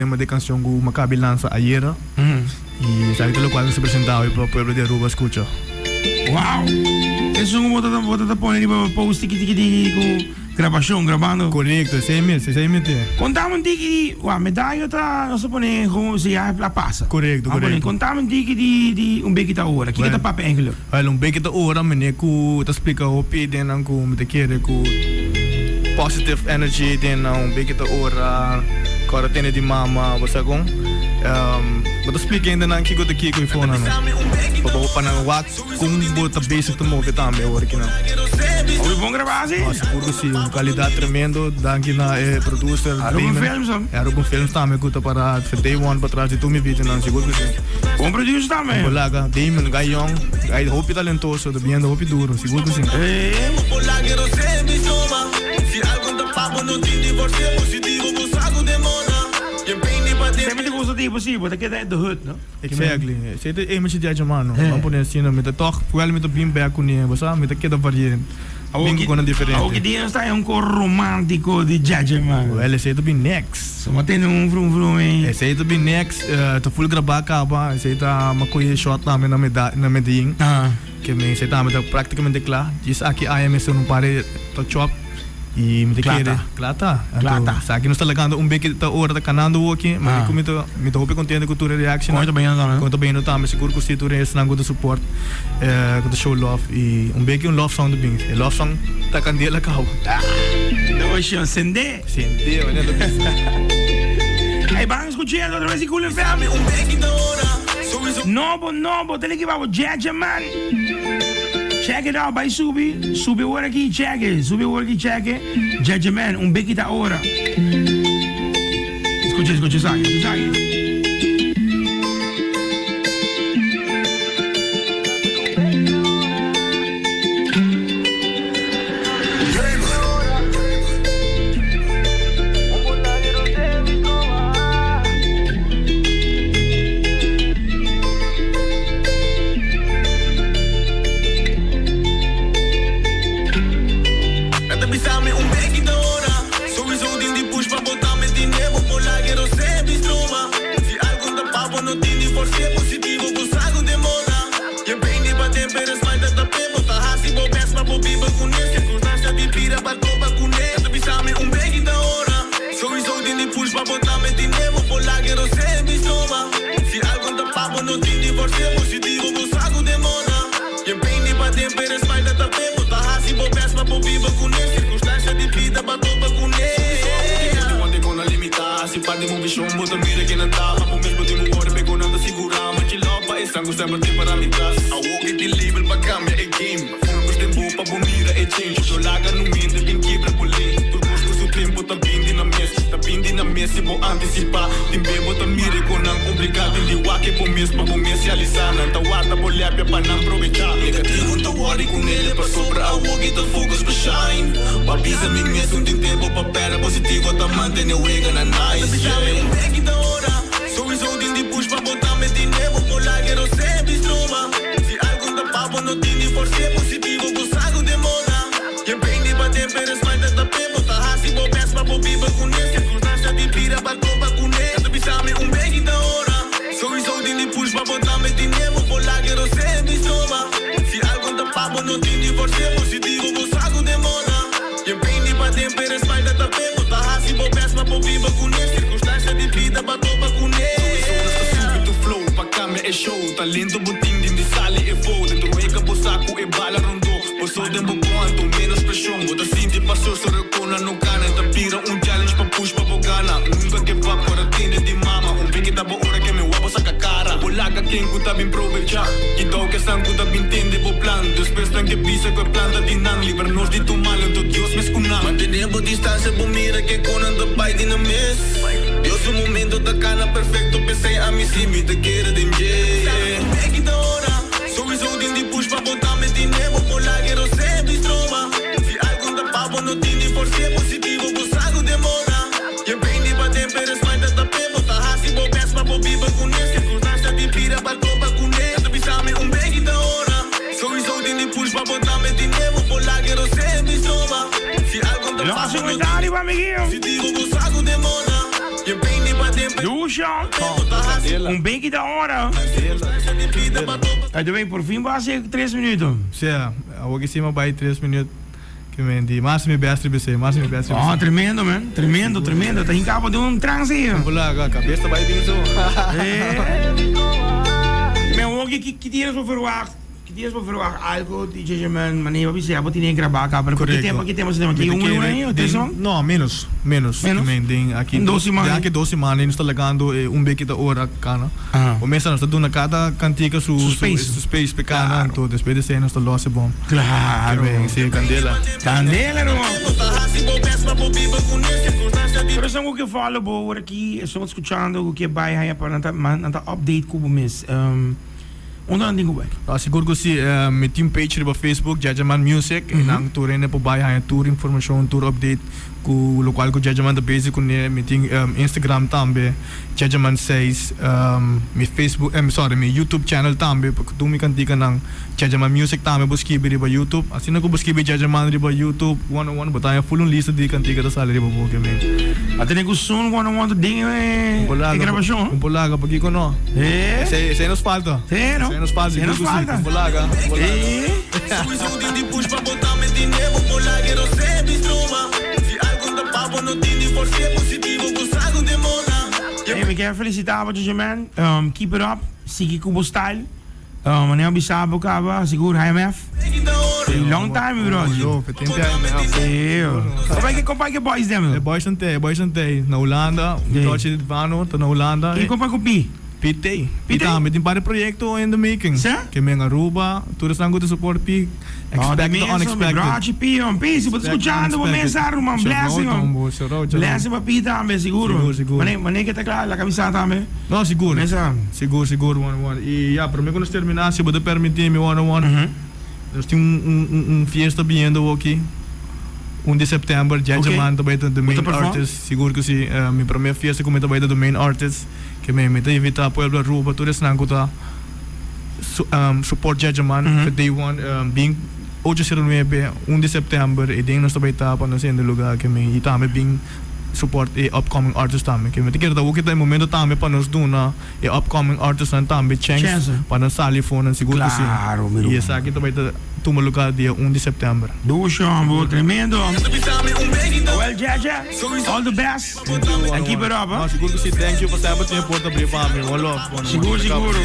Tema di e cancion cu Maccabi lansa ayera y esaki ta locual nos ta presenta awe pa pueblo di Aruba scucha. Wow! Esun cu bo ta bo ta pone riba post tiki tiki tiki cu grabacion, grabando. Corecto, esey mes, esey mes te. Contame un tiki di, wak, medayo ta nos ta pone gewoon si ya a pasa. Corecto, A pone, corecto. contame un tiki di di un beki ta ora, kiko ta papia eigenlijk? Wel, un beki ta ora mene cu ta splica hopi den nan cu mi ta kere cu positive energy den nan, un beki ta ora cu ora tene di mama, bo sa con? Bo ta splica hende nan kico ta kico y for nan, pa bo pa nan wak con bo ta bezig ta move tambe awor aki nan. Hopi bon graba si? Oh, sigur cu si, un calidad tremendo, danki na e producer Aruba Films, ho? Aruba Films tambe cu ta para for day one patras di tur mi videonan, sigur cu si. Bon producer tambe. Bo laga Damon, guy young, guy hopi talentoso, ta biendo hopi duro, sigur cu si. Semper ta gusta tipo si, bo ta keda in the hood, no? Exactly. Esey ta e image di aja mano. Ban pone asina, mi ta toch wel mi ta bin bek cune, bo sa, mi ta keda varie. Bin cu conan diferente. Awor ki dia nos ta haña un cor romantico di Jaja man? Wel, esey ta bin next. So mi a tende un vrum vrum ey. Esey ta bin next, ta full graba caba, esey ta mi a coge shot tambe na meda na Medellin. Ke mi esey tambe ta practicamente cla. Djis aki aña mester un par de touch up y mi ta kere. Cla ta. Cla ta. Anto esaki nos ta lagando un beki ta ora ta canando woki, ma mi cu mi ta mi ta hopi contento cu tur e reactionnan. Con e ta bayendo tambe. Con e ta bayendo tambe, sigur cu si tur esnan cu ta support, cu ta show love y un beki un love song ta bin. E love song ta candela cabo. Devotion, sende. Sende, manera ta bisa. Ey, ban scuch'e otra vez di Cool FM. Nobo, nobo, ta liki pa bo Jeje man. Check it out, bai subi, subi awor aki, check it, subi awor aki, check it. Jeje man, un beki ta ora. Scucha, scucha esaki, scucha esaki. Dushi. Un beki ta ora. By the way, por fin bo haci 3 minuut. Sea, awor ki si mi a bay 3 minuut. Ke men di, mas mi best riba esei, mas mi best riba esei. Oh, tremendo man, tremendo, tremendo. Ta hinca bo den un trance ei. Un bulaga, cabes ta bay bin so. Men awor ki ki tienes bo verwacht? Ki tienes bo verwacht algo di Jeje man, manera bo bisa bo tene graba caba, pero ki tempo, ki tempo ki un luna o tres siman? No, menos, menos. Menos? Men den aki Un dos siman. Den aki dos siman nos ta lagando e un beki ta ora cana. O mester nos ta duna cada cantica su Su space. Su space pe cana, anto despues di esey nos ta los e bom. Claro. Ke ben, si, candela. Candela, ruman. Pero esun ku ke follow bo ora ki esun scuchando ku ke bai haya pa nan ta nan ta update ku bo mes. Unda nan tin ku bai? Ta sigur ku si. Mi tin page riba Facebook, Jajaman Music, i nan tur hende por bai haña tur informashon, tur update ku lokual ku Jajaman ta bezig kuné. Mi tin Instagram tambe, Jajaman seis. Mi Facebook, sorry, mi YouTube channel tambe, pa tur mi kantikanan, Jajaman Music tambe bo skibi riba YouTube. Asina ku bo skibi Jajaman riba YouTube one on one, bo ta haña ful un lista di kantika ta sali riba bo kemen. A tene ku soon one on one ta den e grabashon. Un por laga, pakiko no? Esei, esei nos falta. Sí, no? Esei nos falta, Esei nos sigur ku si. falta. Un por laga, un por laga. Hey, mi kier felicita bo, Jojo Man. Keep it up, sigui ku bo style. Manera bo bisa bo caba, sigur HMF. Long time, mi brother. Yo, fe tempo ya MF. Sí. Kompa ke, kompa ke boys dem? E boys nan te, e boys nan te na Hulanda. Sí. Brochi Vano ta na Hulanda. I kompa ku Pi? Pi tey. Pi Pi tey? tambe tin par di proyecto in the making. Sí? Ke men Aruba, tur esnan ku ta support Pi. Oh, Expect the unexpected. Brochi Pi, hom. Pi, si bo ta escuchando, bo mesa ruman. Blessing, hom. Blessing pa Pi tambe, siguro. Sigur, sigur. Mane, mane ke ta kla la camisa tambe. No, sigur. Mesa. Sigur, sigur, one one. I ya, prome ku nos termina, si bo ta permiti mi, one one. Nos tin un, un, un fiesta biniendo awoki, un di september, Jaja Man ta bai ta the main artist. Sigur ku si, mi prome fiesta ku mi ta bai ta the main artist. Ke mi ta invita pueblo Aruba, tur esnan ku ta support Jaja Man for day one bin ocho sero nuebe, un di september e den nos ta bai ta pa nos hende lugar ke mi y tambe bin support e upcoming artist tambe ke mi ta kere ta awor ta e momento tambe pa nos duna e upcoming artist nan tambe chance pa nan sali afo nan sigur ku si y esaki ta bai ta tuma lugar dia un di september. Dushi hombo, tremendo. Well Jaja, all the best. And keep it up, huh? Sigur ku si. Thank you pa semper tin e porta abrí pa mi. One love. Sigur, sigur.